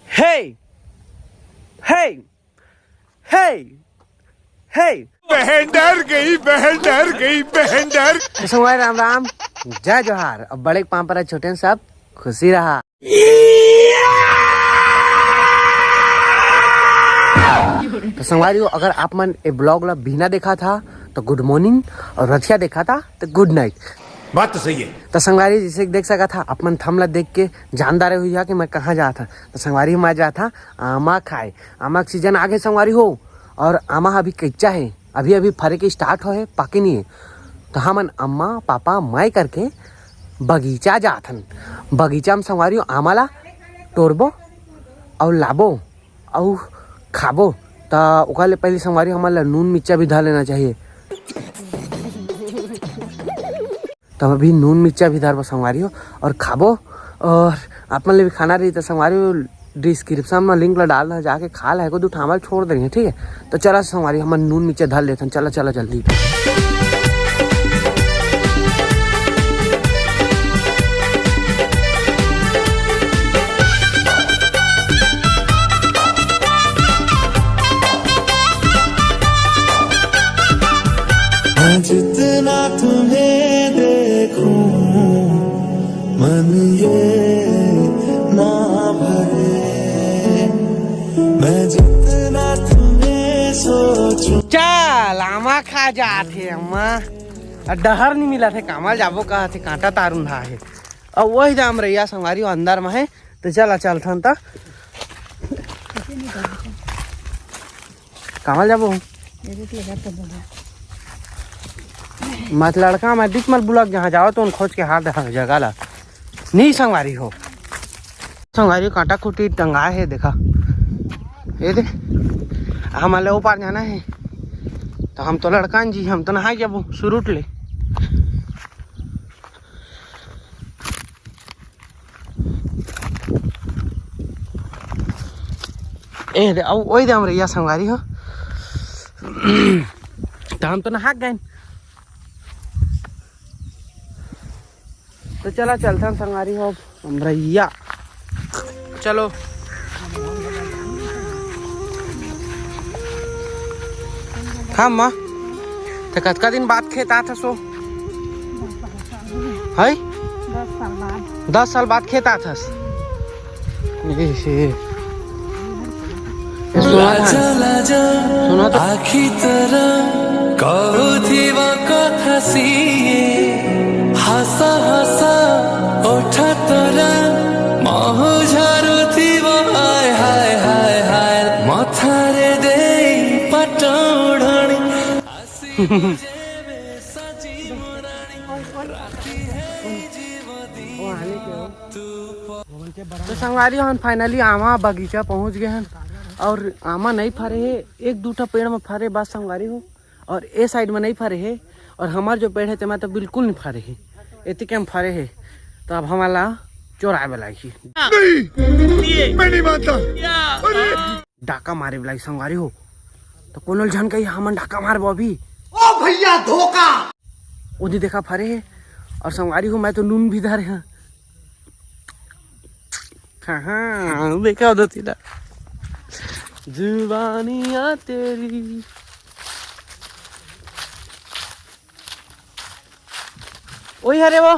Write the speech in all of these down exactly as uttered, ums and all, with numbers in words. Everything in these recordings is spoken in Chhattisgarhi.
Hey! Hey! Hey! Hey! बहन डर गई, बहन डर गई, बहन डर। तो संगवारी राम राम, जय जोहार। अब बड़े के पांव परा, छोटे सब खुशी रहा। तो संगवारी हो, अगर आप मन ए vlog ला बिहना देखा था तो good morning, और रथिया देखा था तो good night। बात तो सही है। तो संगवारी, जैसे कि देख सका था, आप मन thumbnail देख के जानदार हुई है कि मैं कहाँ जात हँव। तो संगवारी, मैं जात हँव आमा खाए। आमा के season आगे संगवारी हो, और आमा अभी कच्चा है, अभी अभी फरे के start होहे, पाके नहीं है। तो हमन अम्मा पापा मैं करके बगीचा जात हन। बगीचा में संगवारी हो, आमा ला टोरबो और लाबो और खाबो। त ओकर ले पहले संगवारी, हमन ला नून मिर्चा भी धर लेना चाहिए। तब अभी नून मिर्चा भी धरबो संगवारी हो और खाबो। और आप मन ले भी खाना रही तो संगवारी हो, description में link ला डाल दे, जाके खा ले, को दू ठा हमन ला छोड़ दे, ठीक है। तो चला संगवारी, हमन नून मिर्चा धर लेथन, चला चला जल्दी। मैं जितना तुम्हें देखूं, मन ये ना भरे। मैं जितना तुम्हें सोचूं। चल, आमा खा जात हे अम्मा। आ डहर नहीं मिला थे, कामा ल जाबो कहा थे, कांटा तारुन हा हे। अब वही जाम रहिया संगवारी अंदर में है, तो चला चलथन त। कामा ल जाबो? मत लड़का, मैं बीच में बुलक जहाँ जाओ तो उन खोज के हाथ दे जगह ला। नहीं संगवारी हो, संगवारी कांटा खूंटी टंगा है, देखा ये दे, हमन ला ओ पार जाना है, तो हम तो लड़का जी, हम तो नहाए जाबो सुरुट ले। ए दे, अउ ओई दे हमरैया संगवारी हो। त हम तो नहा गए। तो चला चलथन संगवारी हो हमरैया। चलो। खा माँ, ते कतका दिन बाद खेत आत हस ओ? है? दस साल बाद। दस साल बाद खेत आत हस? ए हे। ए, सुना था। सुना तो। आखी तरह कहू थी वो कथा सी, हंसा हंसा ओठा तोरा, महू झारू थी वो, हाय, हाय, हाय, हाय, मथारे दे पटौड़नी। तो संगवारी, हम finally आमा बगीचा पहुंच गए हैं और आमा नहीं फरे है, एक दू ठा पेड़ में फरे बस संगवारी हो, और ए side में नहीं फरे है, और हमार जो पेड़ है तेमा तो बिल्कुल नहीं फरे है, एती के हम फरे है, तो अब हमारा चोराए वाला ही। नहीं, मैं नहीं मानता। अरे! डाका मारे वाला ही संगवारी हो, तो कोनो झन कही हमन डाका मारबो अभी। ओ भैया धोखा। ओदी देखा फरे है, और संगवारी हो मैं तो नून भी धरे हैं। हाँ, हाँ, देखा उधर सीधा। जुबानिया तेरी। ओही हरे वो।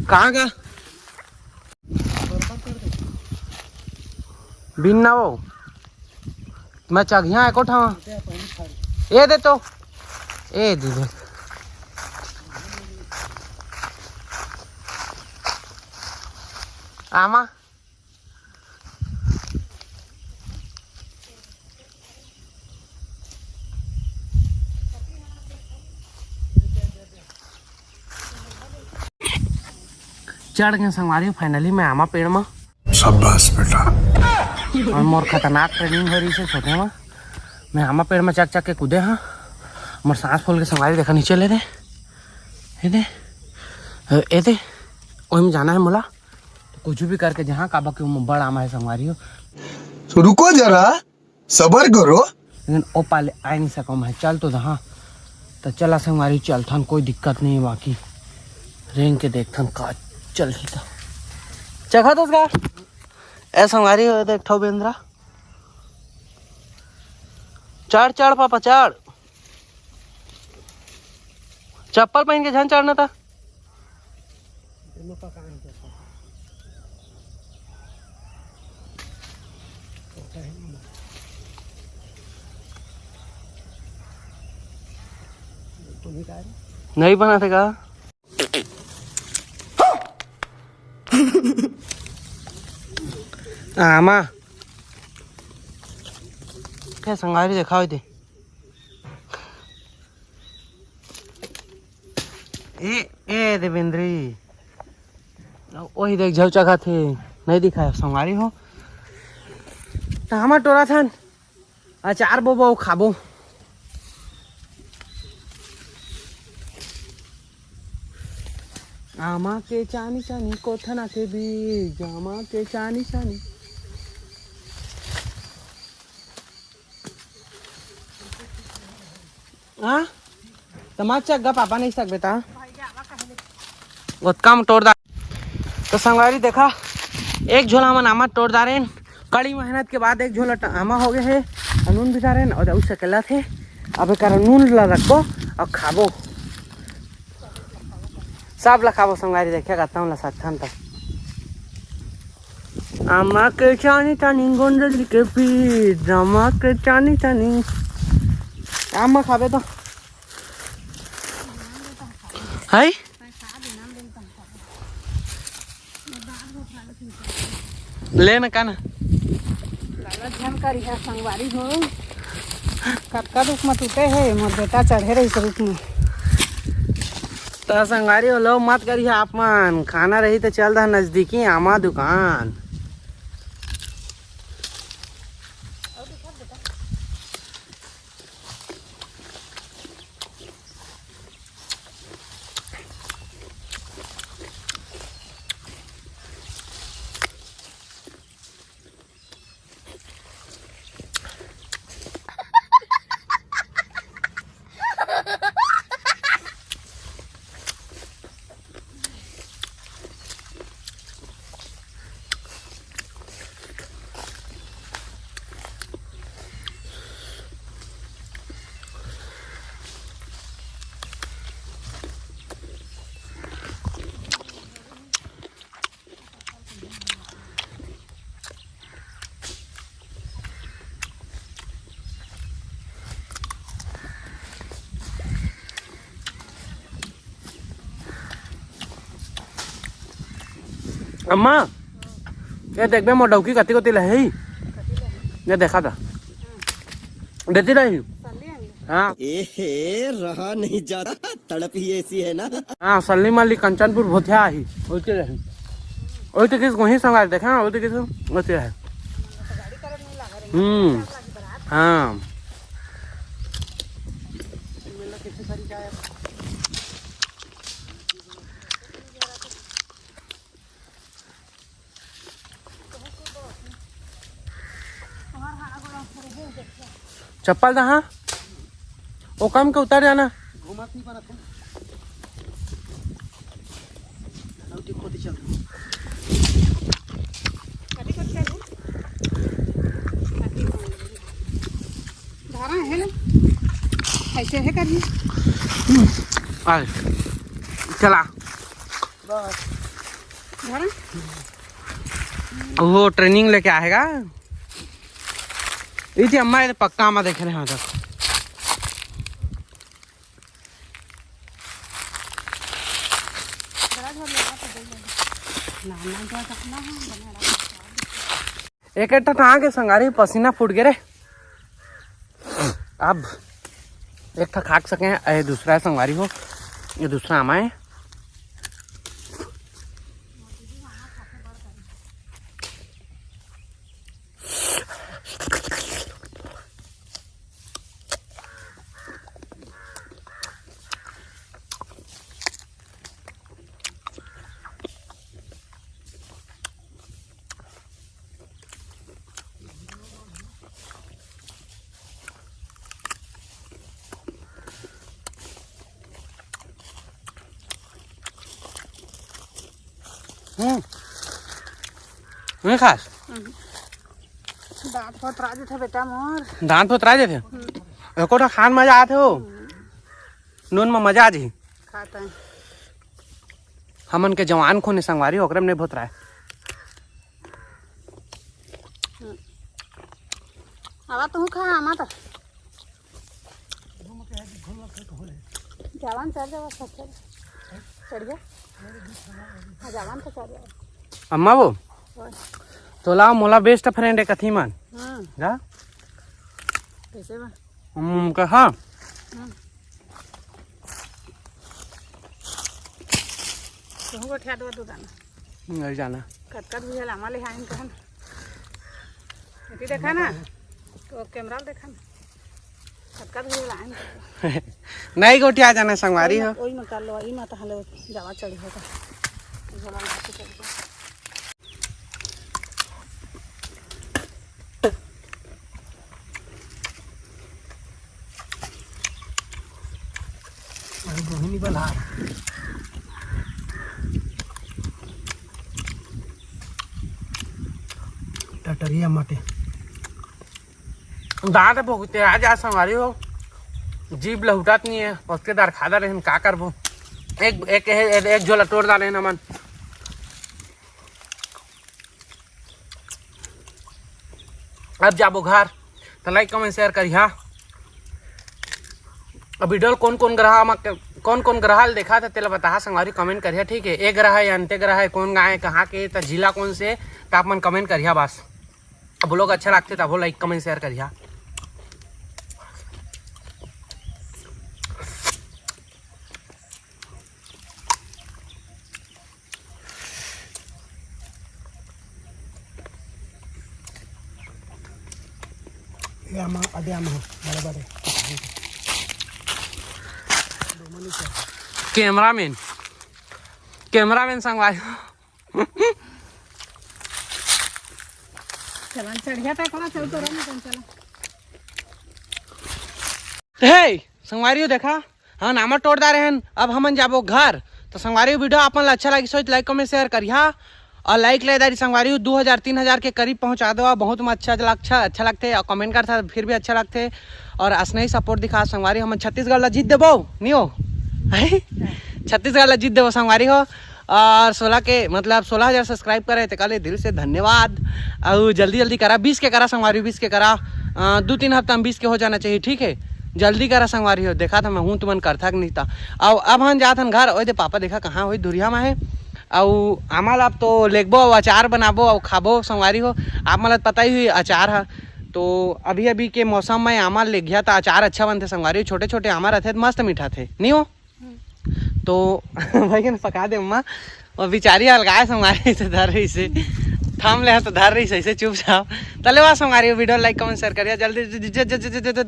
कहाँ का? बिन ना वो। मैं चघिया एको ठा। ए दे तो। ए दे दे। आमा। चढ़ गए संगवारी, finally मैं आमा पेड़ में। शाबाश बेटा। और मोर खतरनाक training हो रही है छोटे में। मैं आमा पेड़ में चक चक के कूदे हाँ। मोर सांस फूल के संगवारी देखा नीचे ले रे। ए दे, ए दे, ओही में जाना है मोला। तो कुछ भी करके जहाँ काबा के ओमा बड़ आमा है संगवारी हो। तो रुको जरा, सबर करो। लेकिन ओ पाले आए नहीं सको मैं, चल तो दहा। तो चला संगवारी, चलथन, कोई दिक्कत नहीं है। बाकी रेंग के देखथन का चलही। तो चखा तो उसका ए संगवारी हो, देख ठो बेंदरा। चढ़, चढ़ पापा, चढ़। चप्पल पहन के झन चढ़ना था। नहीं बना थे का? आमा। क्या संगारी दिखाओ दे। ए, ए देवेंद्री। ओही देख झौचा खाथे। नहीं दिखाया संगारी हो। तो हमर टोरा थन। अचार बोबो अउ खाबो। आमा के चानी चानी कोथना के बीज, आमा के चानी चानी। हाँ? त मत चघ गा पापा, नहीं सकबे ता। ओतका म टोर दा। तो संगवारी देखा, एक झोला हमन आमा टोर डारेन। कड़ी मेहनत के बाद एक झोला ट-, आमा हो गए हे। अउ नून भी डारेन अउ उसे केला थे। अब एकर नून ला रखबो अउ खाबो। सब ला खाबो संगवारी, देखिए कतम ला सकथन त। आमा के चानी चानी गोंदली के पीर, आमा के चानी चानी। आमा खाबे तो। है? ले न का ना। लालच झन करिहा संगवारी हो। कतका दुख म टूटे हे, मोर बेटा चढ़े रहिस रुख म। त संगवारी हो, लो मत करिहा आप मन। खाना रही त चल दा नजदीकी आमा दुकान। अम्मा, ये देखबे मोर डौकी कति कोति लही। ये देखा था। देती रही। हाँ। ए हे, रहा नहीं जाता, तड़प ही ऐसी है ना। हाँ, सल्ली मल्ली कंचनपुर भोथिया ही। ओते रही। ओते किस वहीं संग देखे ना, ओते किस ओते है। हम्म। हाँ। चप्पल दहा, ओ काम के उतार जाना। घूमत नहीं परत है। अउ देखो, तो चल। धारा है ना, ऐसे है करिए। आ, चला। बस। धारा। वो ट्रेनिंग लेके आएगा। इति अम्मा, ये तो पक्का अम्मा देखे रहे हैं तक। एक एक ठा कहाँ के संगारी पसीना फूट गे रे। अब एक ठा खाक सके, ये दूसरा है संगवारी हो, ये दूसरा आमा है। हम्म। नहीं खास। दांत भोतरा देथे बेटा मोर। दांत भोतरा देथे। एको ठा खान मजा आथे हो। नून में मजा आ जी। खाता है। हमन के जवान खून हे संगवारी, ओकरे में नहीं भोतराय। आवा तू खा, आमा तो। जवान चढ़ जावा, सब चढ़। चढ़ जा। हाँ, जवान तो चढ़ जावा। अम्मा वो? ओए। तोला मोला best friend हे कथी मन। हम्म। जा। कैसे बा? हम्म, कहा? हम्म। तुहूँ गोठिया दो, दो दाना। नहीं जाना। कतका भी हला, माले हाइन कहन। इति देखा ना, तो कैमरा में देखा ना। कतका भी हला, हाइन। नहीं गोठिया जाना संगवारी हो। ओही में कर लो, ई मत हलो, जावा चढ़ी होगा। झोला लेके चढ़ गया। अरे रोहिणी बलहार। टटरिया माटे। दांत भोगते आ जा संगवारी हो। जीभ लहुटात नहीं है, उसके दार खादा रहन का करबो। एक, एक, एक, एक झोला तोड़ डाले हमन। अब जाबो घर, तो like, comment, share करिहा। अब video कौन कौन ग्रह मा, कौन कौन ग्रह ल देखा था, तेला बताहा संगवारी, comment करिहा, ठीक है। ए ग्रह है, अंत्य ग्रह है, कौन गाय है, कहाँ के, तो जिला कौन से, तो आप मन comment करिहा बस। अब लोग अच्छा लगते, तब वो like, comment, share करिहा। ये आमा, अदे आमा हो, बड़े बड़े। Cameraman, cameraman संगवारी। चलन चढ़िया तक ना चल तो रहा, चला। हे संगवारी हो, देखा, हाँ, नामर तोड़ डारे हन। अब हमन जाबो घर। तो संगवारी, video आप मन ला अच्छा लगी, सोच like, comment, share करिहा। और like ले दारी संगवारी, दो हज़ार, तीन हज़ार के करीब पहुँचा दो। बहुत में अच्छा लग-, अच्छा, अच्छा लगथे। और comment करथा, फिर भी अच्छा लगथे। और असने ही support दिखा संगवारी, हमन छत्तीसगढ़ ला जीत देबो, नहीं हो? हैं? छत्तीसगढ़ ला जीत देबो संगवारी हो। और सोलह के, मतलब, सोलह हज़ार subscribe करे, तेकर ले दिल से धन्यवाद। और जल्दी जल्दी करा, बीस के करा संगवारी, बीस के करा। अ, दो तीन हफ्ता में बीस के हो जाना चाहिए, ठीक है। जल्दी करा संगवारी हो, देखा था मैं हूँ तुमन करथा कि नहीं था। अब, अब हम जात हन घर, ओए दे पापा देखा कहाँ होई, धुरिया में है। अउ आमा ला अब तो लेगबो, अउ अचार बनाबो, अउ खाबो संगवारी हो। आप मन ला पता ही हुई अचार हा, तो अभी अभी के मौसम में आमा लेगिया त अचार अच्छा बनथे संगवारी हो। छोटे छोटे आमा रहथे त मस्त मीठा थे, नहीं हो? तो भाई के पका दे अम्मा। और बिचारी अलगाए संगवारी से धर रही से, थाम ले तो धर रही से, ऐसे चुपचाप। तले वा संगवारी हो, video like, comment, share करिया जल्दी, ज-, ज-, ज-, ज-, ज-, ज-, ज-,